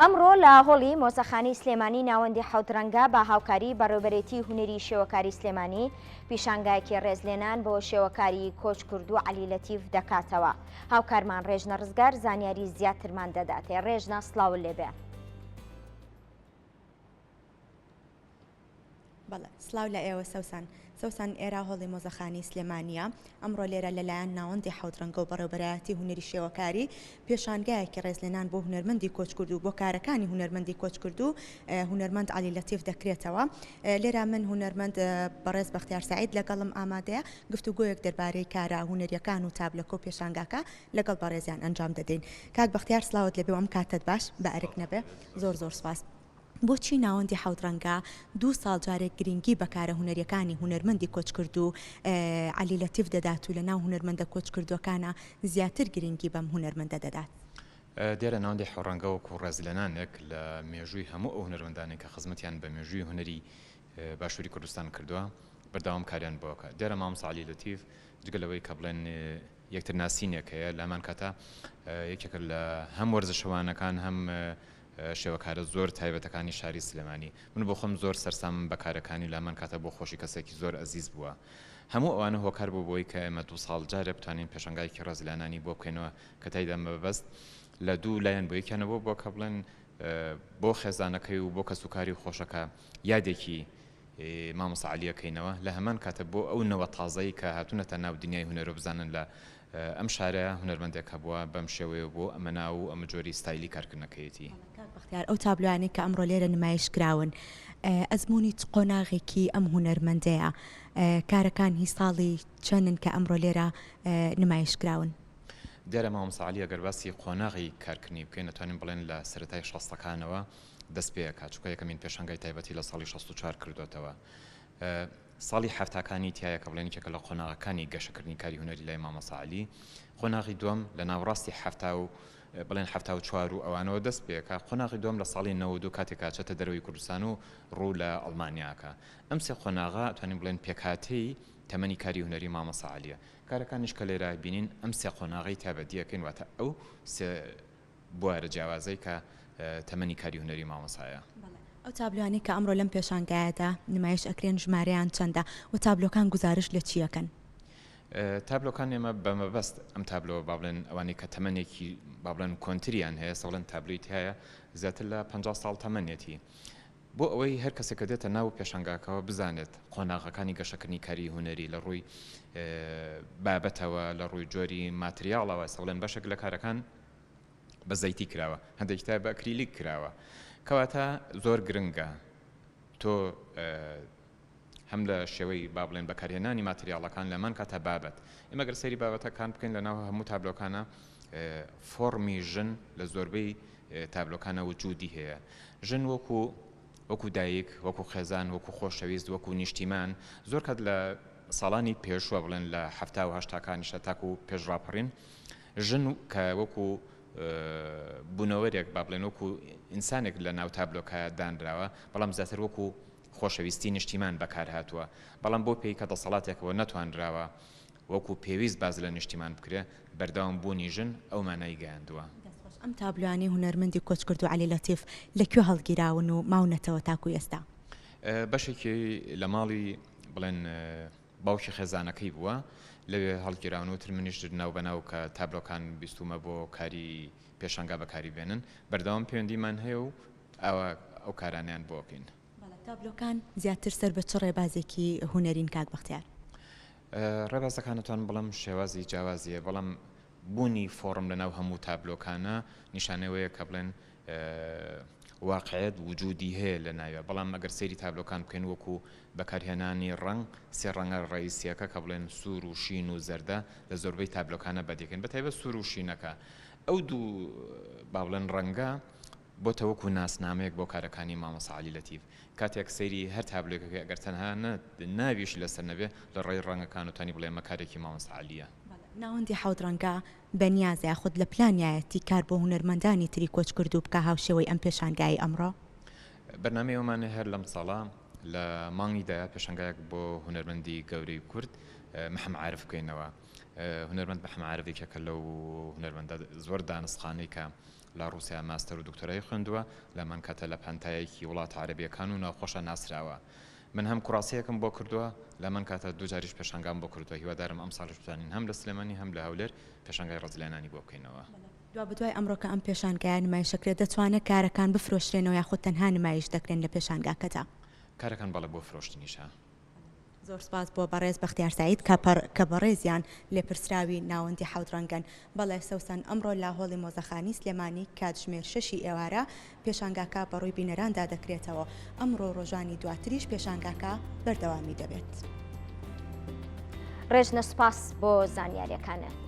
ئەمڕۆ لە هۆڵی مۆزەخانەی سلێمانی ناوەندی حەوت ڕەنگە بە هاوکاری بەڕێوبەرێتی هونەری شێوەکاری سلێمانی پیشانگایەکی ڕێزلێنان بۆ شێوەکاری کۆچکردوو عەلی لەتیف دەکاتەوە. هاوکارمان ڕێژنە ڕزگار زانیاری زیاترمان دەداتێ. ڕێژنە سڵاوت لێبێ. بەڵێ سڵاو لە ئێوە سەوسەن. سەوسەن ئێرە هۆڵی مۆزەخانەی سلێمانییە، ئەمڕۆ لێرە لەلایەن ناوەندی حەوت ڕەنگە و بەڕێوبەرایەتی هونەری شێوەکاری پێشانگایەکی ڕێزلێنان بۆ هونەرمەندی کۆچکردوو بۆ کارەکانی هونەرمەندی کۆچکردوو هونەرمەند عەلی لەتیف دەکرێتەوە. لێرە من هونەرمەند بەڕێز بەختیار سەعید لەگەڵم ئامادەیە، گفتوگۆیەک دەربارەی کارە هونەرییەکان و تابلۆکە و پێشانگاکە لەگەڵ بەڕێزیان ئەنجام دەدەین. کاک بەختیار سڵاوت لێبێ و ئەم کاتەت باش، بە ئەرک نەبێ. زۆر زۆر سوپاس. بۆچی ناوەندی حەوت ڕەنگە دوو ساڵ جارێک گرینگی بە کارە هونەرییەکانی هونەرمەندی کۆچکردوو عەلی لەتیف دەدات و لە ناو هونەرمەندە کۆچکردووەکانا زیاتر گرینگی بەم هونەرمەندە دەدات؟ دیارە ناوەندی حەوت ڕەنگە وەکوو ڕێزلێنانێک لە مێژووی هەموو ئەو هونەرمەندانەی کە خزمەتیان بە مێژووی هونەری باشووری کوردستان کردووە بەردەوام کاریان بۆ ئەکات. دیارە مامۆستا عەلی لەتیف جگە لەوەی کە بڵێن یەکتر ناسینێک هەیە لە هەمان کاتا یەکێکە لە هەم وەرزشەوانەکان هەم شێوەکارە زۆر تایبەتەکانی شاری سلێمانی. من بۆ خۆم زۆر سەرسامم بە کارەکانی و لە هەمان کاتا بۆ خۆشی کەسێکی زۆر ئەزیز بووە. هەموو ئەوانە هۆکار بوو بۆی کە ئێمە دوو ساڵ جارێ بتوانین پێشانگایەکی ڕێزلێنانی بۆ بکەینەوە کە تایدا مەبەست لە دوو لایەن بوو یەکیان ئەوە بووە کە بڵێن بۆ خێزانەکەی و بۆ کەسوکاری خۆشەکە یادێکی مامۆستا عەلی ئەکەینەوە، لە هەمان کاتە بۆ ئەو نەوە تازەی کە هاتوونەتە ناو دنیای هونەرو بزانن لە ئەم شارە هونەرمەندێک هەبووە بەم شێوەیە و بۆ ئەمە ناو و ئەمە جۆری ستایلی کارکردنەکەیەتی. کاک بەختیار ئەو تابلۆیانەی کە ئەمڕۆ لێرە نمایش کراون ئەزموونی چ قۆناغێکی ئەم هونەرمەندەیە؟ کارەکان هی ساڵی چەنن کە ئەمڕۆ لێرە نمایش کراون؟ دیارە مامۆستا عەلی ئەگەر باسی قۆناغی کارکردنی بکەین ئەتوانین بڵێن لە سەرەتای شەستەکانەوە دەست پێ ئەکات چونکە یەکەمین پێشانگای تایبەتی لە ساڵی 64 کردۆتەوە ساڵی حەفتاکانی تایە کە بڵێن یەکێکە لە قۆناغەکانی گەشەکردنی کاری هونەری لای مامۆستا عەلی قۆناغی دووەم لە ناوەڕاستی حەفتا و بڵێن 74 و ئەوانەوە دەست پێکا قۆناغی دووەم لە ساڵی 92 کاتێک ئەچێتە دەرەوەی کوردستان و ڕوو لە ئەڵمانیاکە ئەم سێ قۆناغە توانین بڵێن پێکهاتەی تەمەنی کاری هونەری مامۆستا عەلیە کارەکانیش کە لێرە بینین ئەم سێ قۆناغەی تا بەدیەکەین واتە ئەو سێ بوارە جیاوازەی کە تەمەنی کاری هونەری مامۆستایە. بەڵێ. ئەو تابلۆیانەی کە ئەمڕۆ لەم پێشانگایەدا نمایش ئەکرێن ژمارەیان چەندە و تابلۆکان گوزارشت لە چی ئەکەن؟ تابلۆکان ئێمە بە مەبەست ئەم تابلۆ با بڵێن ئەوانەی کە تەمەنێکی با بڵێن کۆنتریان هەیە سە بڵێن تابلۆی تایە زیاتر لە 50 ساڵ تەمەنێتی بۆ ئەوەی هەر کەسێک کە دێتە ناو پێشانگاکەوە بزانێت قۆناغەکانی گەشەکردنی کاری هونەری لە ڕووی بابەتەوە، لە ڕووی جۆری ماتریاڵەوە، ئێستا بڵێن بەشێک لە کارەکان بە زەیتی کراوە، هەندێکی تر بە ئەکریلیک کراوە. کەواتە زۆر گرنگە تۆ هەم لە شێوەی با بڵێن بەکارهێنانی ماتریاڵەکان لە هەمان کاتا بابەت. ئێمە گەر سەیری بابەتەکان بکەین لە ناو هەموو تابلۆکانە فۆڕمی ژن لە زۆربەی تابلۆکانە وجودی هەیە. ژن وەکو وەکو دایک، وەکو خێزان، وەکو خۆشەویست، وەکو نیشتیمان، زۆر کات لە ساڵانی پێشووە بڵێن لە حەفتا و هەشتاکانیشە تاکو پێش ڕاپەڕین ژن کە وەکو بوونەوەرێک با بڵێن وەکو ئینسانێک لە ناو تابلۆکە دانراوە بەڵام زیاتر وەکو خۆشەویستی نیشتیمان بەکار هاتووە بەڵام بۆ پێی کە دەسەڵاتێکەوە نەتوانراوە وەکو پێویست باس لە نیشتیمان بکرێ، بەردەوام بوونی ژن ئەو مانای گەیاندووە. دەست خۆش. ئەم تابلۆیانەی هونەرمەندی کۆچکردوو عەلی لەتیف لە کوێ هەڵگیراون و ماونەتەوە تاکو ئێستا؟ بەشێکی لە ماڵی بڵێن باوکی خێزانەکەی بووە لەوێ هەڵگیراون و تر منیش ناوبەناو کە تابلۆکان بیستوومە بۆ کاری پێشانگا بەکاری بێنن بەردەوام پەیوەندیمان هەیە و ئاوا ئەو کارانەیان بۆ ئەکەین. بەڵێ تابلۆکان زیاتر سەر بە چ ڕێبازێکی هونەرین کاک بەختیار؟ ڕێبازەکان ئەتوانم بڵێم شێوازی جیاوازی هەیە بەڵام بوونی فۆڕم لەناو هەموو تابلۆکانە نیشانەی ئەوەیە کە بڵێن واقعیەت وجودی هەیە لە ناویا بەڵام ئەگەر سەیری تابلۆکان بکەین وەکو بەکارهێنانی ڕەنگ سێ ڕەنگە ڕئیسیەکە کە بڵێن سوور و شین و زەردە لە زۆربەی تابلۆکانە بەدیکەین بە تایبەت سوور و شینەکە ئەو دوو با بڵێن ڕەنگە بۆتە وەکو ناسنامەیەک بۆ کارەکانی مامۆستا عەلی لەتیف. کاتێک سەیری هەر تابلۆیەک ئەکەی ئەگەر تەنها ناویشی لەسەر نەبێ لە ڕێی ڕەنگەکان و توانی بڵێ ئەمە کارێکی مامۆستا عەلیە. بەڵێ ناوەندی حەوت ڕەنگە بەنیازە یاخود لە پلانیایەتی کار بۆ هونەرمەندانی تری کۆچکردوو بکا هاوشێوەی ئەم پێشانگایەی ئەمڕۆ؟ بەرنامەی ئەوەمان هەیە هەر لەمساڵا لە مانگی دە پێشانگایەک بۆ هونەرمەندی گەورەی کورد محەمە عارف بکەینەوە. هونەرمەند محەمە عارف یەکێکە لەو هونەرمەندە زۆر دانسقانەی کە. لە ڕووسیا ماستەر و دکتۆرای خوێندووە، لە هەمان کاتە لە پانتایەکی وڵاتە عەرەبییەکان و ناوخۆشا ناسراوە. من هەم کوڕاسەیەکم بۆ کردووە، لە هەمان کاتە دووجاریش پێشانگام بۆ کردووە، هیوادارم ئەمساڵیش بتوانین هەم لە سلێمانی هەم لە هەولێر پێشانگای ڕێزلێنانی بۆ بکەینەوە. دوابەدوای ئەمڕۆ کە ئەم پێشانگایە نمایشەکرێت دەتوانێت کارەکان بفرۆشرێنەوە یاخود تەنها نمایش دەکرێن لە پێشانگاکەدا؟ کارەکان بەڵێ بۆ فرۆشتنیشە. زۆر سپاس بۆ بەڕێز بەختیار سەعید کە کە بەڕێزیان لێپرسراوی ناوەندی حەوت ڕەنگەن. بەڵێ سەوسەن ئەمڕۆ لە هۆڵی مۆزەخانی سلێمانی کاتژمێر شەشی ئێوارە پێشانگاکە بەڕووی بینەراندا دەکرێتەوە. ئەمڕۆ و ڕۆژانی دواتریش پێشانگاکە بەردەوامی دەبێت. ڕێژنە سوپاس بۆ زانیاریەکانت.